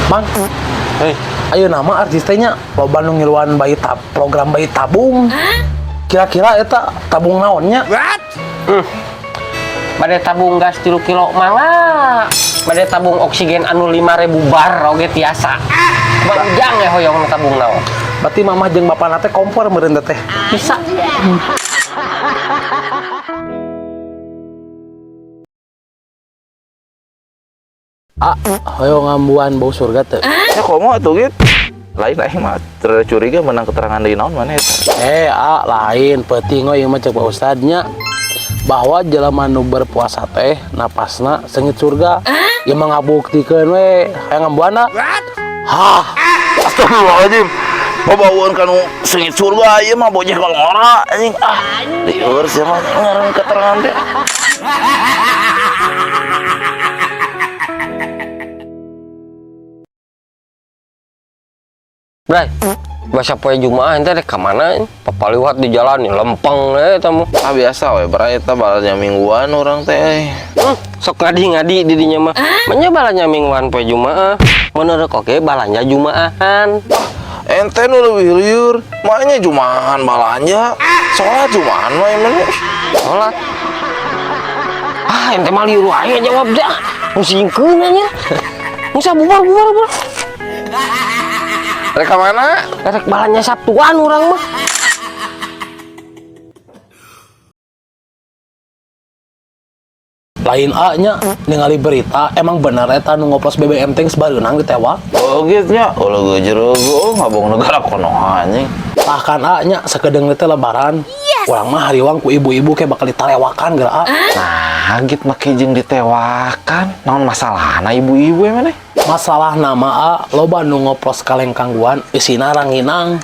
Mang, Hei, ayo nama artis teh nya loba nu ngiluan bayi tab program bayi tabung. Kira-kira eta tabung naonnya? Bade tabung gas 3 kilo mangga. Bade tabung oksigen anu 5000 bar oge tiasa. Bang ya hoyong tabung naon. Berarti mamah jeung bapana teh kompor meureun teh. Bisa. Ah, hoyong ngambuan bau surga teh. Ya komo atuh gitu. Lain aing mah curiga menang keterangan deui naon maneh eta. Ah, lain peuting we ieu mah cek Pak Ustadnya bahwa jelema nu berpuasa teh napasna seungit surga. Ieu mah ngabuktikeun we hayang ngambuanna. Hah, Astagfirullahaladzim. Babawaan kanu seungit surga ieu mah bojeh ngora anjing ah. Lieur sia mah ngaran keterangan teh. Bray, bahasa poe Jumaah ente rek ka mana? Papaliwat di jalan nih lempeng we eta mah. Ah biasa we bray eta balanya mingguan urang teh euy. Sok ngadi-ngadi di dinya mah. Manya balanya mingguan poe Jumaah. Menurut oke balanja Jumaahan. Ente nu leuwih lieur, maknya Jumahan balanja. Salat Jumahan mah emang. Sholat. Ah, ente mah lieur wae jawab dah. Musingkeun nya. Musa bubar bubar bubar. Rek ka mana? Rek balanja Sabtuan urang mah. Lain A nya ningali berita emang bener eta nu ngoplos BBM teh geus bareunang ditewak. Oh gitu nya, ulah gejreg, oh ngabong negara kono anjing. Bahkan A nya sakedeung teh lebaran. Urang mah hariwang ku ibu-ibu kayak bakal ditalewakan geura A. Nah, gitu make jeung ditewakan. Naon masalahna ibu-ibu emang? Masalah nama A loba nu ngoplos kaleng kangguan isina ranginang.